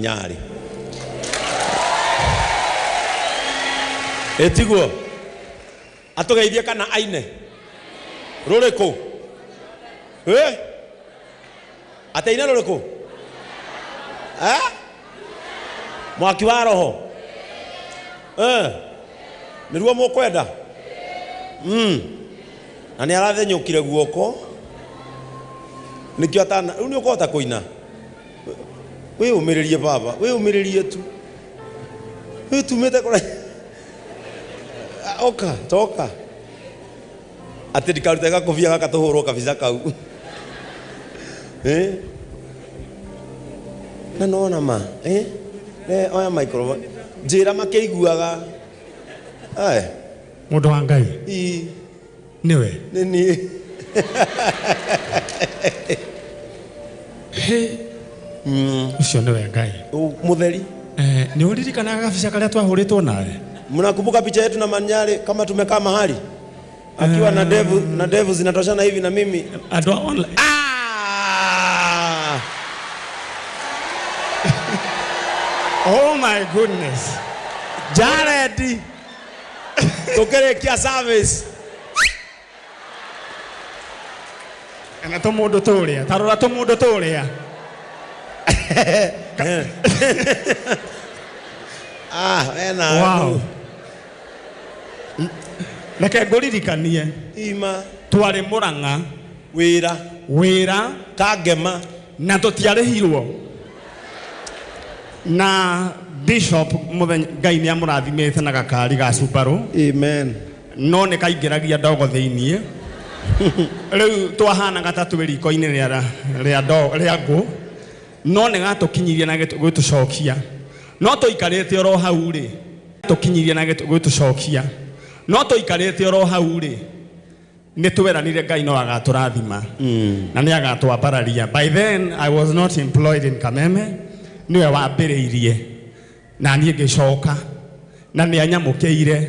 Manyarĩ. Ĩtiguo? Atũgeithie kana aine? Rũrĩkũ? Ĩ? Atĩ aine rũrĩkũ? Eh? Mwaki wa roho? Eh? Nĩruo mũkwenda? Na nĩ arathenyũkire guoko. Nĩkĩo atana, rĩu nĩ ũkũhota kũina? Wĩyũmĩrĩrie baba, wĩyũmĩrĩrie tu. Wĩtumĩte kũraya. Oka, toka. Atĩ ndikarute gakobia gaka tũhũrwo kabica kau. Eh? Na nona ma, eh? Eh, oya microphone. Njĩra makĩiguaga. Eh, Mũndũ wa Ngai ii, nĩwe. Nĩ niĩ. Ũcio nĩwe Ngai. Mũtheri. Eh, nĩ ũririkanaga gabica karĩa twahũrĩtwo nawe? Mnakumbuka picha yetu na Manyari kama tumekaa mahali akiwa na ndevu na ndevu zinatoshana hivi na mimi. Andũ a online. Ah! Oh my goodness. Jared tukĩrĩkia service. Na tũmũndũ tũrĩa, ta rora tũmũndũ tũrĩa. Ah, wena. Wow. Reke ngũririkanie. Ima. Twarĩ Mũrang'a. Wĩra. Wĩra. Kangema. Na tũtiarĩhirwo. Na Bishop mũthenya Ngai nĩ amũrathimĩte na gakari ga Subaru. Amen. No nĩ kaingĩragia ndogo thĩiniĩ. Rĩu twahanaga ta twĩ riko-inĩ rĩa rĩa rĩa ngũ. No nĩ gatũkinyirie na gĩtũcokia. No tũikarĩte oro hau rĩ. Tũkinyirie na gĩtũcokia. No tũikarĩte oro hau rĩ. Nĩ tweranire Ngai no agatũrathima na nĩ agatwambararia. By then I was not employed in Kameme, nĩwe wambĩrĩirie na niĩ ngĩcoka na nĩ anyamũkĩire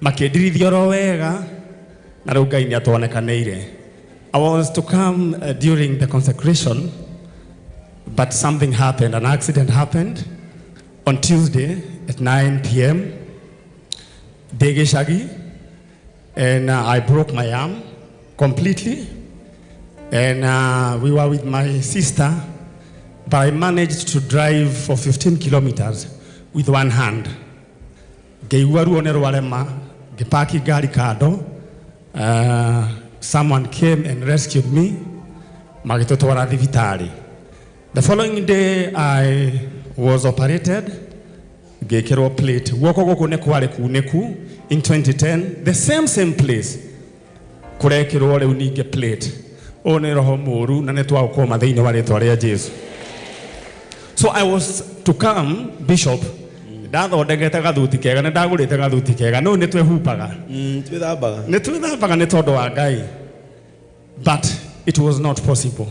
makĩndirithia oro wega na rĩu Ngai nĩ atwonekanĩire. I was to come during the consecration, but something happened, an accident happened on Tuesday at 9 p.m. Ndĩ gĩcagi. And I broke my arm completely. And we were with my sister, but I managed to drive for 15 kilometers with one hand. Ngĩigua ruo nĩ rwarema, ngĩpaki ngari kando. Someone came and rescued me, magĩtũtwara thibitarĩ. The following day I was operated, ngĩkĩrwo plate. Guoko gũkũ nĩ kwarĩ kunĩku in 2010, the same same place kũrekĩrwo rĩu ningĩ plate. Ũyũ nĩ roho mũru na nĩ twaũkũma thĩinĩ wa rĩtwa rĩa Jesu. So I was to come, Bishop, ndathondekete gathuti kega, nĩ ndagũrĩte gathuti kega, no nĩ twĩhumbaga. Twĩthambaga. Nĩ twĩthambaga nĩ tondũ wa Ngai. But it was not possible.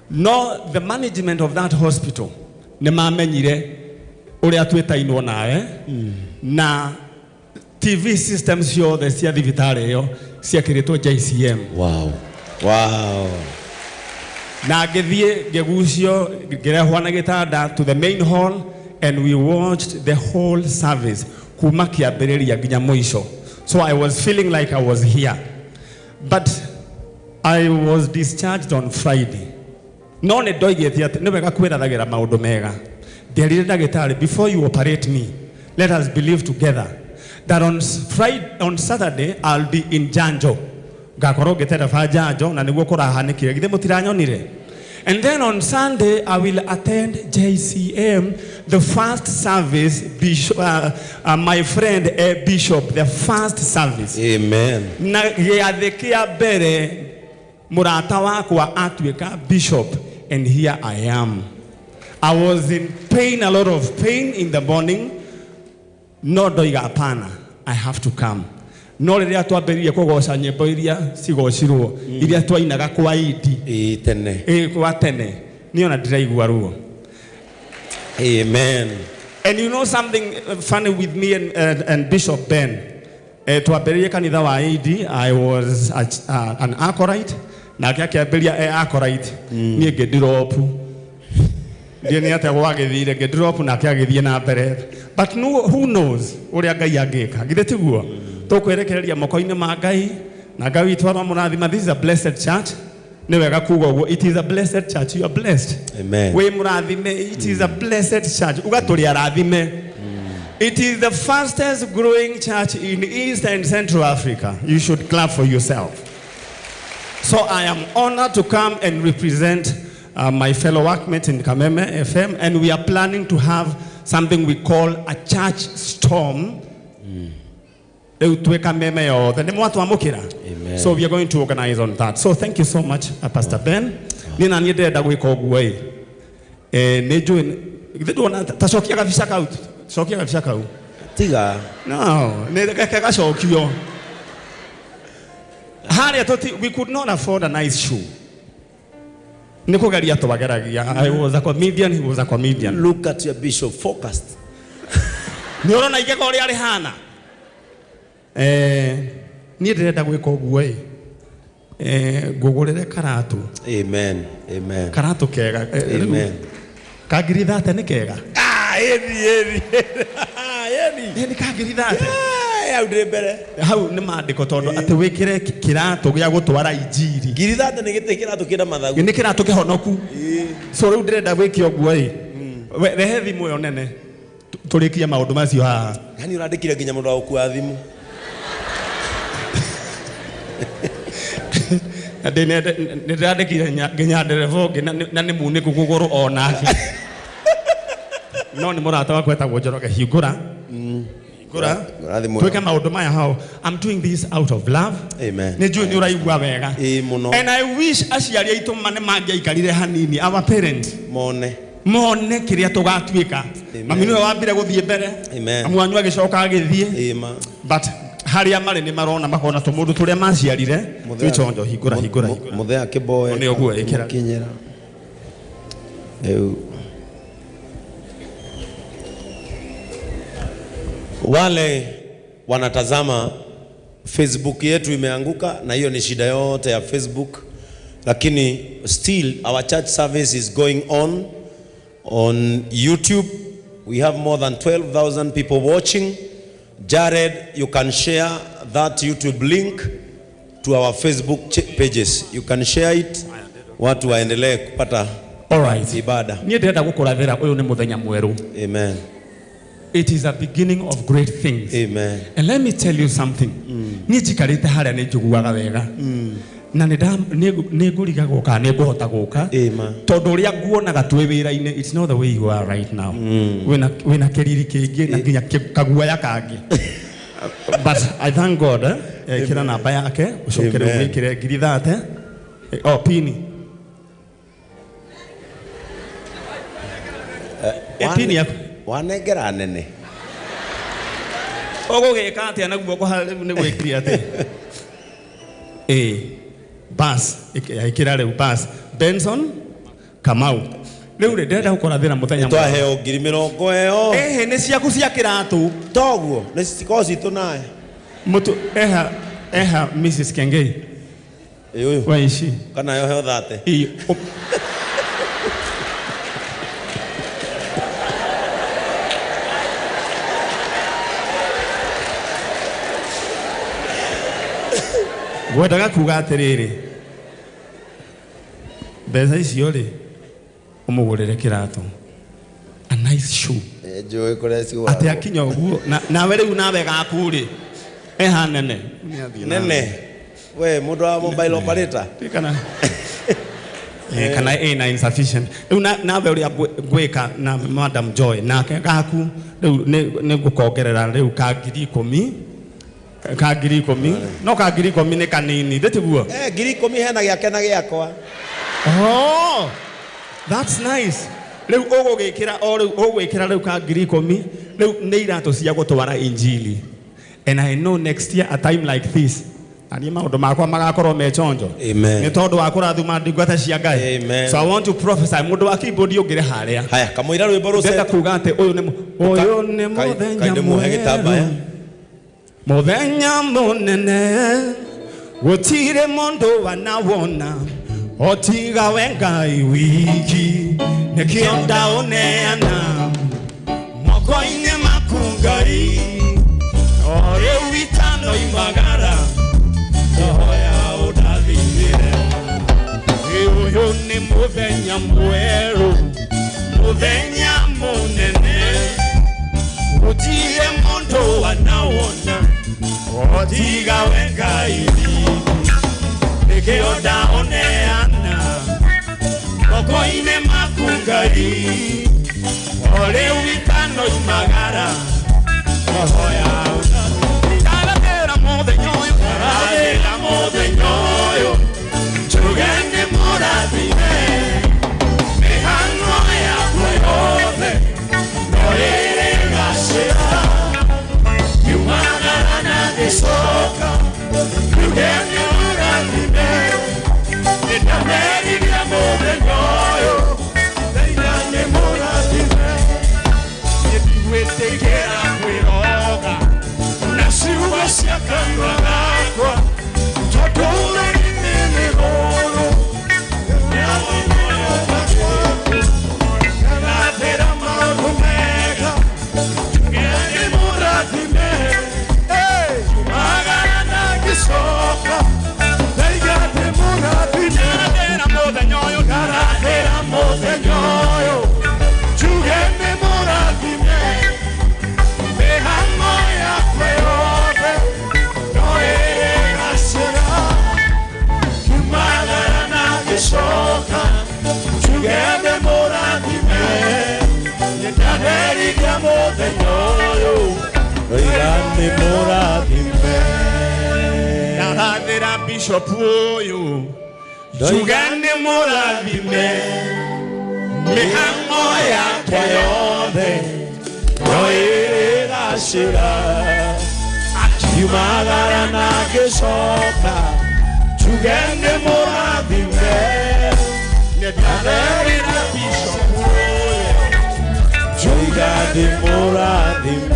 No the management of that hospital nĩ mamenyire ũrĩa twĩtainwo nawe na TV systems ciothe cia thibitarĩ ĩyo ciekĩrĩtwo JCM. Wow. Wow. Na ngĩthiĩ ngĩgucio ngĩrehwo na gĩtanda to the main hall and we watched the whole service kuma kĩambĩrĩria nginya mũico. So I was feeling like I was here. But I was discharged on Friday. No nĩ ndoigĩte atĩ nĩ wega kwĩrathagĩra maũndũ mega. Nderire ndagĩtarĩ, before you operate me, let us believe together that on Friday, on Saturday I'll be in Janjo. Ngakorwo ngĩtereba Janjo na nĩguo kũrahanĩkire. Githĩ mũtiranyonire? And then on Sunday, I will attend JCM, the first service, Bishop, my friend Bishop, the first service. Amen. Na gĩathĩ kĩa mbere mũrata wakwa atuĩka bishop, and here I am. I was in pain, a lot of pain in the morning. No ndoiga hapana, I have to come. No rĩrĩa twambĩrĩirie kũgoca nyĩmbo iria cigocirwo, iria twainaga kwa indi. Ĩĩ tene. Ĩĩ kwa tene. Niĩ ona ndiraigua ruo. Amen. And you know something funny with me and Bishop Ben. Twambĩrĩirie kanitha wa Indi, I was an acolyte, nake akĩambĩrĩria e acolyte, niĩ ngĩndiropu. Ndiĩ nĩ atĩa gwagĩthire, ngĩ drop nake agĩthiĩ na mbere. But no, who knows ũrĩa Ngai angĩka, githĩ tiguo? Tũkwerekereria moko-inĩ ma Ngai na Ngai witũ aromũrathima. This is a blessed church. Nĩ wega kuga ũguo, it is a blessed church. You are blessed. Amen. Wĩ mũrathime. It is a blessed church. Uga tũrĩ arathime. It is the fastest growing church in East and Central Africa. You should clap for yourself. So I am honored to come and represent my fellow workmates in Kameme FM, and we are planning to have something we call a church storm. Rĩu twĩ Kameme yothe nĩ mwatwamũkĩra. Amen. So we are going to organize on that. So thank you so much, Pastor Ben. Niĩ na niĩ ndĩrenda gwĩka ũguo ĩ. Nĩ njũĩ githĩ ndwona ta cokia gabica kau, cokia gabica kau. Tiga. No, nĩ reke gacokio. Harĩa tũti, we could not afford a nice shoe. Nĩ kũgeria twageragia. I was a comedian, he was a comedian. Look at your bishop focused. Nĩ ũrona igego ũrĩa rĩhana? Niĩ ndĩrenda gwĩka ũguo ĩ. Ngũgũrĩre karatũ. Amen. Amen. Karatũ kega. Rĩu, Amen. ka ngiri thate nĩ kega? Ah, ĩni, ĩni. Ĩni. Ĩ, nĩ ka ngiri thate. Ah, hau ndĩ mbere. Hau nĩ mandĩko tondũ atĩ wĩkĩre kĩratũ gĩa gũtwara injiri. Ngiri thate nĩ gĩtĩ kĩratũ kĩna mathagu. Nĩ kĩratũ kĩhonoku. So rĩu ndĩrenda gwĩka ũguo ĩ. We, rehe thimũ ĩyo nene tũrĩkie maũndũ macio haha. Yani ũrandĩkire nginya mũndũ wa gũkua thimũ. Na nĩ ndĩrandĩkire nginya ndereba ũngĩ na nĩ munĩku kũgũrũ o nake. No nĩ mũrata wakwa etagwo Njoroge. Hingũra. Hingũra. Hingũra thimũ ĩyo. Twĩke maũndũ maya hau. I'm doing this out of love. Amen. Nĩ njũĩ nĩ ũraigua wega. Ĩĩ mũno. And I wish aciari aitũ ma nĩ mangĩaikarire hanini, our parents. Mone. Mone kĩrĩa tũgatuĩka. Amen. Mami nĩwe wambire gũthiĩ mbere. Amen. Mamu wanyu agĩcoka agĩthiĩ. Ĩĩ ma. But harĩa marĩ nĩ marona, makona tũmũndũ tũrĩa maciarire. Twĩchonjo, hingũra, hingũra, hingũra. Mũthee akĩmboe. Nĩ ũguo, ĩkĩra. Kinyĩra. Rĩu. Wale wanatazama Facebook yetu imeanguka, na hiyo ni shida yote ya Facebook, lakini still our church service is going on YouTube. We have more than 12,000 people watching. Jared, you can share that YouTube link to our Facebook pages. You can share it. Watu waendelee kupata All right. ibada. Niĩ ndĩrenda gũkũrathĩra ũyũ nĩ mũthenya mwerũ. Amen. It is a beginning of great things. Amen. And let me tell you something. Niĩ njikarĩte harĩa nĩ njiguaga wega. Na nĩ ngũrigagwo kana nĩ ngũhota gũka. Amen. Tondũ ũrĩa nguonaga twĩ wĩra-inĩ, it's not the way you are right now. Wĩna kĩriri kĩingĩ na nginya kaguoya kangĩ. But I thank God, ĩkĩra namba yake, ũcoke rĩu Amen. wĩkĩre ngiri thate. Oh, pini. Pini yaku. Wanengera nene. Ũgũgĩka atĩa na guoko harĩa rĩu nĩ gwĩkire atĩa? Bas, ĩkĩra rĩu bas. Benson Kamau. Rĩu rĩ, ndĩrenda gũkũrathĩra mũthenya mwega. Twaheo ngiri mĩrongo ĩyo. Ĩhĩ, nĩ ciaku cia kĩratũ. Toguo, nĩ cikorwo citũ nawe. Mũtu, eha Mrs. Kengei. Ĩ ũyũ. We ici. Kana yo heo thate. Ĩ, ngwendaga kuga atĩrĩrĩ, mbeca icio rĩ, ũmũgũrĩre kĩratũ, a nice shoe. Njũĩ kũrĩa cigũragwo. Atĩ akinya ũguo, nawe rĩu nawe gaku rĩ, eha nene. Nene. We, mũndũ wa mobile operator. Kana, kana ĩna insufficient. Rĩu nawe ũrĩa ngwĩka na Madam Joy, nake gaku, rĩu nĩ ngũkongerera rĩu ka ngiri ikũmi. Ka ngiri ikũmi. No ka ngiri ikũmi nĩ kanini, ndĩ tiguo? Ngiri ikũmi hena gĩake na gĩakwa. Oh, that's nice. Rĩu ũgũgĩkĩra o rĩu, ũgwĩkĩra rĩu ka ngiri ikũmi, rĩu nĩ iratũ cia gũtwara injili. And I know next year a time like this, na niĩ maũndũ makwa magakorwo me chonjo. Amen. Nĩ tondũ wa kũrathima ndungata cia Ngai. Amen. So I want to prophesy, mũndũ wa keyboard ũngĩre harĩa. Haya, kamũira rwĩmbo rũcete. Ndĩrenda kuga atĩ ũyũ nĩ ũyũ nĩ mũthenya Kaĩ ndĩmuohe gĩtambaya? mwerũ. Mũthenya mũnene, gũtirĩ mũndũ wanawona, o tiga we Ngai wiki. Nĩkĩo ndaũneana moko-inĩ maku Ngai, o rĩu itanoimagara ndahoya ũndathimĩre. Ũyũ nĩ mũthenya mwerũ, mũthenya mũnene, gũtirĩ mũndũ wanawona o tiga we Ngai witũ. Nĩkĩo ndaũneana moko-inĩ maku Ngai, o rĩu itanoimagara ndahoya ũndathimĩre. Mũthenya ũyũ, ndarathĩra mũthenya ũyũ, njuge nĩ mũrathime, mĩhang'o yakwa yothe no ĩrĩgacĩra, ngiumagara na ngĩcoka, njuge nĩ mũrathime, nĩndameririe mũthenya ũyũ, ndaiga nĩ mũrathime. Ndigwĩtĩkĩra kwĩroga na ciugo cia kanua gakwa, tondũ rũrĩmĩ nĩ rũrũ. Ngarathĩra maũndũ mega, njuge nĩ mũrathime, ngiumagara na ngĩcoka, ndaiga nĩ mũrathime. Ngarathĩra mũthenya ũyũ, ngarathĩra mũthenya ũyũ, njuge nĩ mũrathime, mĩhang'o yakwa yothe no ĩrĩgacĩra, ngiumagara na ngĩcoka, njuge nĩ mũrathime, nĩndaherithia mũthenya ũyũ, Ndoiga nĩ mũrathime. Ndarathĩra bishop ũyũ, njuge nĩ mũrathime, mĩhang'o yakwa yothe no ĩrĩgacĩra, ngiumagara na ngĩcoka, njuge nĩ mũrathime, nĩndaherithia bishop ũyũ, njoiga nĩ mũrathime.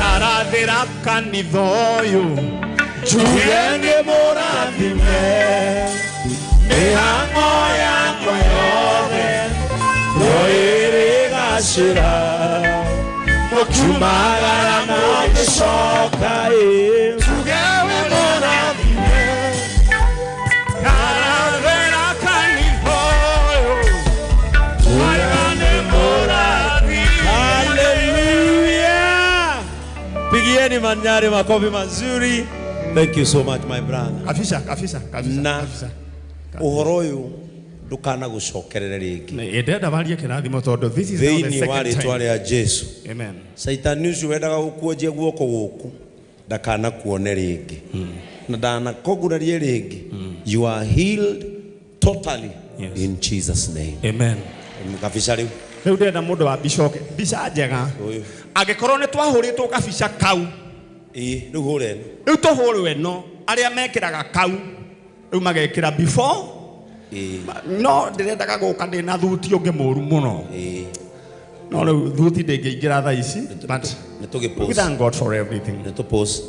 Ndarathĩra kanitha ũyũ, njuge nĩ mũrathime, mĩhang'o yakwa yothe no ĩrĩgacĩra, ngiumagara na ngĩcoka ĩ, njuge wĩ mũrathime. Ndarathĩra kanitha ũyũ, njuge nĩ mũrathime. Hallelujah! Pigieni Manyari makofi mazuri. Thank you so much, my brother. Kabisa kabisa kabisa. Na kabisa. Ũhoro ũyũ ndũkanagũcokerere rĩngĩ. Ndĩrenda warie kĩrathimo tondũ this is now the Thĩinĩ wa second rĩtwa time. rĩa Jesu. Amen. Caitani ũcio wendaga gũkuonjia guoko gũkũ ndakanakuone rĩngĩ na ndanakũgurarie rĩngĩ. You are healed totally in Jesus' name. Amen. Kabica rĩu. Rĩu ndĩrenda mũndũ wa mbica oke, mbica njega. Ũyũ. Angĩkorwo nĩ twahũrĩtwo kabica kau. Ĩĩ, rĩu hũre ĩno. Rĩu tũhũrwo ĩno, arĩa mekĩraga kau rĩu magekĩra before. No ndĩrendaga gũka ndĩna thuti ũngĩ mũru mũno. No rĩu thuti ndĩngĩingĩra thaa ici, but Nĩ tũgĩ we thank God for everything. Nĩ tũ post.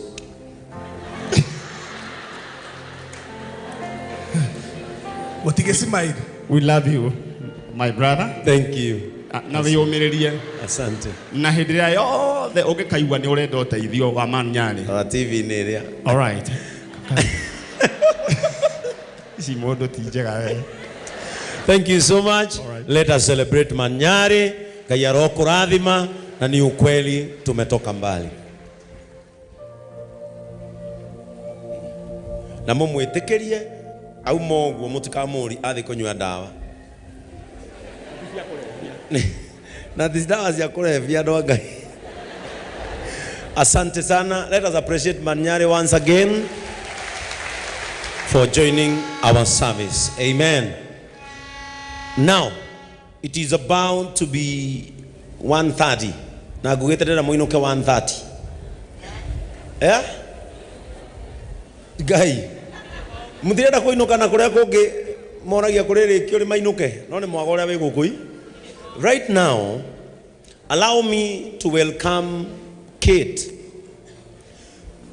Mũtige smile. We love you, my brother. Thank you. Na wĩyũmĩrĩrie. Asante. Na hĩndĩ ĩrĩa yothe ũngĩkaigua nĩ ũrenda ũteithio wa Manyarĩ. Ona TV-inĩ ĩrĩa. All right. Ici mũndũ ti njega we. Thank you so much. Let us celebrate Manyari. Ngai arokũrathima na ni ukweli tumetoka mbali. Na mumwĩtĩkĩrie auma ũguo mũtikamũri athiĩ kũnyua ndawa. Na ti ndawa cia kũrebia andũ a Ngai. Asante sana. Let us appreciate Manyari once again for joining our service. Amen. Now, it is about to be 1:30. Na ngugĩte ndĩrenda mũinũke 1:30. Eh? Ngai. Mũtirenda kũinũka na kũrĩa kũngĩ moragia kũrĩ rĩkio rĩ mainũke. No nĩ mwaga ũrĩa wĩ gũkũ i. Right now, allow me to welcome Kate.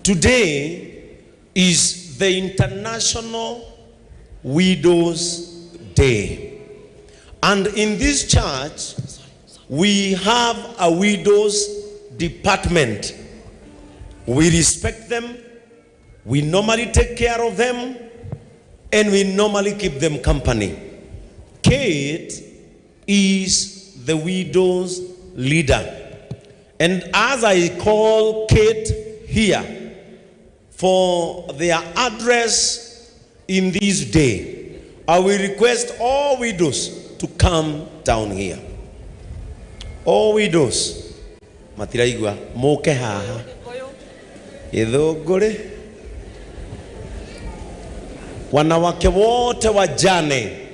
Today is the International Widows Day. And in this church, we have a widows department. We respect them, we normally take care of them, and we normally keep them company. Kate is the widows leader. And as I call Kate here for their address in this day, I will request all widows to come down here. All widows matiraigua muke haha gĩthũngũrĩ. Wanawake wote wajane.